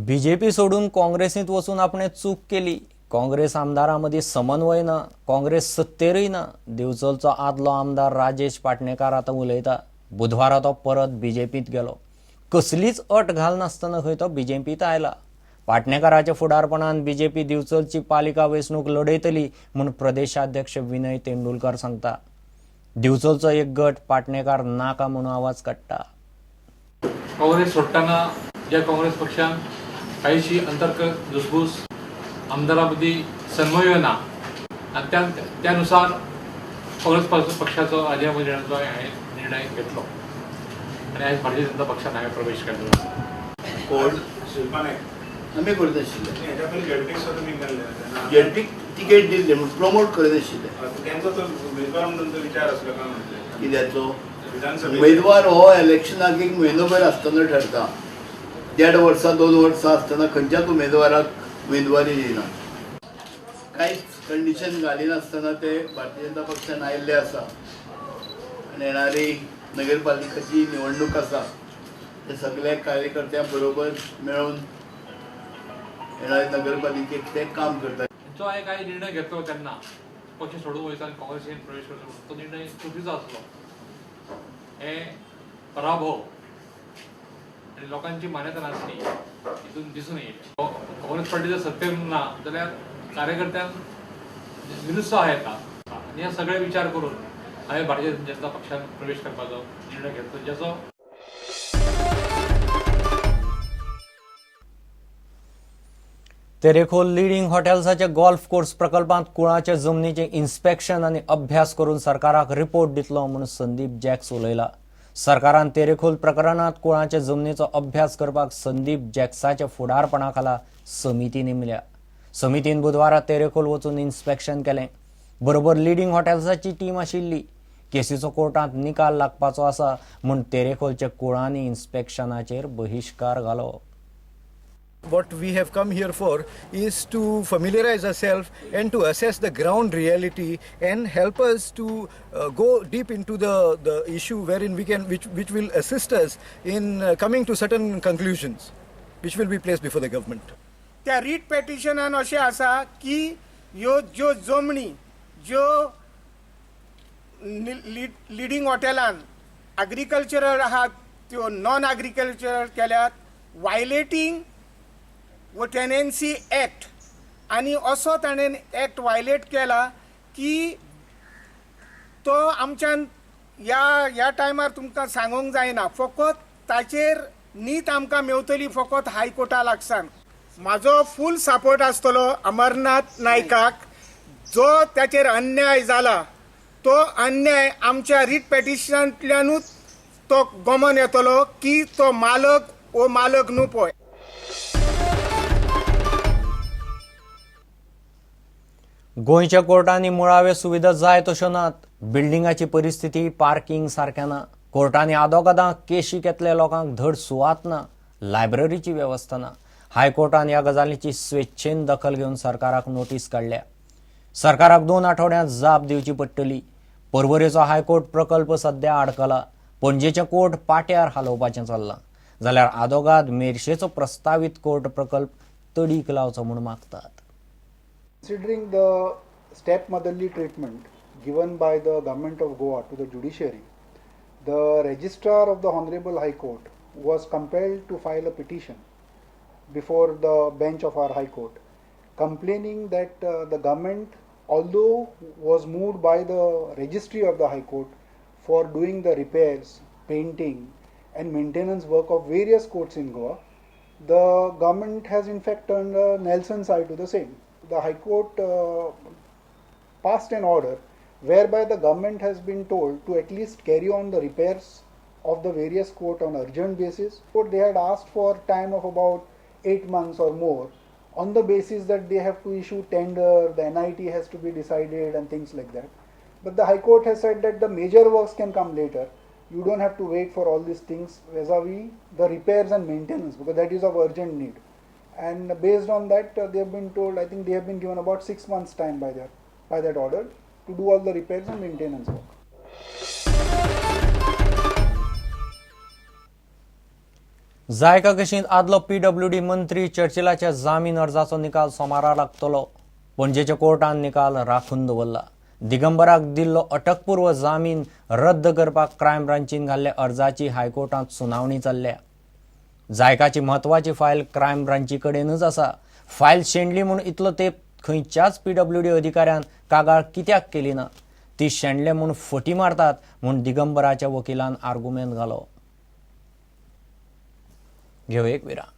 BJP सोडून काँग्रेसींत वचून आपणें चूक केली. काँग्रेस आमदारां मदीं समन्वय ना, काँग्रेस सत्तेरूय ना. दिवचलचो आदलो आमदार राजेश पाटणेकार आतां उलयता. बुधवारा तो परत बीजेपींत गेलो. कसलीच अट घालनासतना खंय तो बीजेपींत आयला. पाटणेकाराच्या फुडारपणान बीजेपी दिवचलची पालिका वेंचणूक लढयतली म्हूण प्रदेशाध्यक्ष विनय तेंडुलकर सांगता. दिवचलचो एक गट पाटणेकार नाका म्हणून आवाज काडटा. काँग्रेस सोडटना ज्या काँग्रेस पक्षान काहीशी अंतर्गत धुसफूस, आमदारां मदीं समन्वय ना आनी त्यानुसार काँग्रेस पक्षाचो राजिनामो देण्याचो हांवें निर्णय घेतलो आनी आयज भारतीय जनता पक्षान हांवें प्रवेश केल्लो आसा. कोण? शिल्पा नायक. आमी करनाशिल्ले. हेच्या पयलीं झेडपीक सुद्दां तुमी केल्ले. झेडपीक तिकेट दिल्ले म्हूण प्रमोट करनाशिल्ले. तेंचो तो उमेदवार म्हणून तुमचो विचार आसलो काय म्हणलें? कित्याचो? विधानसभेचो. उमेदवार हो इलेक्शनाक एक म्हयनोभर आसतना ठरता. 1.5 वर्सां 2 वर्सां आसतना खंयच्याच उमेदवाराक उमेदवारी दिना. कांयच कंडिशन घालिनासतना ते भारतीय जनता पक्षान आयिल्ले आसा आनी येणारी नगरपालिकेची निवडणूक आसा ते सगळे कार्यकर्त्यां बरोबर मेळून येणारे नगरपालिकेक ते काम करता. जो हांवें कांय निर्णय घेतलो तेन्ना पक्ष सोडून वयता आनी काँग्रेसीन प्रवेश करचो तो निर्णय चुकीचो आसलो. हे पराभव आनी लोकांची मान्यता नासली हितून दिसून येयलें. काँग्रेस पार्टी जर सत्तेर ना जाल्यार कार्यकर्त्यांक निरुत्साह येता आनी हे सगळे विचार करून हांवें भारतीय जनता पक्षान प्रवेश करपाचो निर्णय घेतलो, ज्याचो तेरेखोल लिडींग हॉटेल्साच्या गोल्फ कोर्स प्रकल्पांत कुळाच्या जमनीचें इन्स्पेक्शन आनी अभ्यास करून सरकाराक रिपोर्ट दितलो म्हूण संदीप जॅक्स उलयला. सरकारान तेरेखोल प्रकरणांत कुळाच्या जमनीचो अभ्यास करपाक संदीप जॅक्साच्या फुडारपणा खाला समिती नेमल्या. समितीन बुधवारा तेरेखोल वचून इन्स्पेक्शन केलें. बरोबर लिडींग हॉटेल्साची टीम आशिल्ली. केसीचो कोर्टांत निकाल लागपाचो आसा म्हूण तेरेखोलच्या कुळांनी इन्स्पेक्शनाचेर बहिश्कार घालो. What we have come here for is to familiarize ourselves and to assess the ground reality and help us to go deep into the issue wherein we can, which will assist us in coming to certain conclusions which will be placed before the government. त्या writ पेटिशनान अशें आसा की ह्यो ज्यो जमनी ज्यो leading हॉटेलान agricultural आहात त्यो नॉन एग्रीकल्चरल केल्यात, वायलेटींग टेनेन्सी एक्ट. आनी असो ताणें एक्ट वायलेट केला की तो आमच्यान ह्या टायमार तुमकां सांगूंक जायना. फकत ताचेर नीत आमकां मेवतली फकत हायकोर्टा लागसान. म्हाजो फूल सपोर्ट आसतलो अमरनाथ नायकाक. जो ताचेर अन्याय जाला तो अन्याय आमच्या रीट पेटिशनांतल्यानूच तो गमन येतलो की तो मालक वो मालक न्हू पळय. गोंयच्या कोर्टांनी मुळाव्यो सुविधा जाय तश्यो नात. बिल्डिंगाची परिस्थिती पार्किंग सारकें ना. कोर्टांनी आदोगादांक केशी घेतल्या लोकांक धड सुवात ना, लायब्ररीची वेवस्था ना. हायकोर्टान ह्या गजालीची स्वेच्छेन दखल घेवन सरकाराक नोटीस काडल्या. सरकाराक 2 आठवड्यांत जाप दिवची पडटली. पर्वरेचो हायकोर्ट प्रकल्प सद्या आडकला. पणजेचें कोर्ट पाट्यार हालोवपाचें चल्लां, जाल्यार आदोगाद मेरशेचो प्रस्तावीत कोर्ट प्रकल्प तडीक लावचो म्हूण मागतात. Considering the step-motherly treatment given by the government of Goa to the judiciary, the registrar of the Honorable High Court was compelled to file a petition before the bench of our High Court, complaining that the government, although was moved by the registry of the High Court for doing the repairs, painting and maintenance work of various courts in Goa, the government has in fact turned a Nelson's eye to the same. The High Court passed an order whereby the government has been told to at least carry on the repairs of the various court on urgent basis. But they had asked for time of about 8 months or more on the basis that they have to issue tender, the NIT has to be decided and things like that. But the High Court has said that the major works can come later. You don't have to wait for all these things vis-a-vis the repairs and maintenance, because that is of urgent need. And based on that, they have been told, I think they have been given about 6 months time by that order to do all the repairs and maintenance work. जायका कशींत आदलो PWD मंत्री चर्चिलाच्या जामीन अर्जाचो निकाल सोमारा लागतलो. पणजेच्या कोर्टान निकाल राखून दवरला. दिगंबराक दिल्लो अटकपूर्व जामीन रद्द करपाक क्रायम ब्रांचीन घाल्ल्या अर्जाची हायकोर्टांत सुनावणी चल्ल्या. जायकाची म्हत्वाची फायल क्रायम ब्रांची कडेनच आसा. फायल शेणली म्हूण इतलो तेंप खंयच्याच पीडब्ल्यूडी अधिकाऱ्यान कागाळ कित्याक केली ना? ती शेणले म्हूण फटी मारतात म्हूण दिगंबराच्या वकिलान आर्गुमेंत घालो. घेवया एक विराम.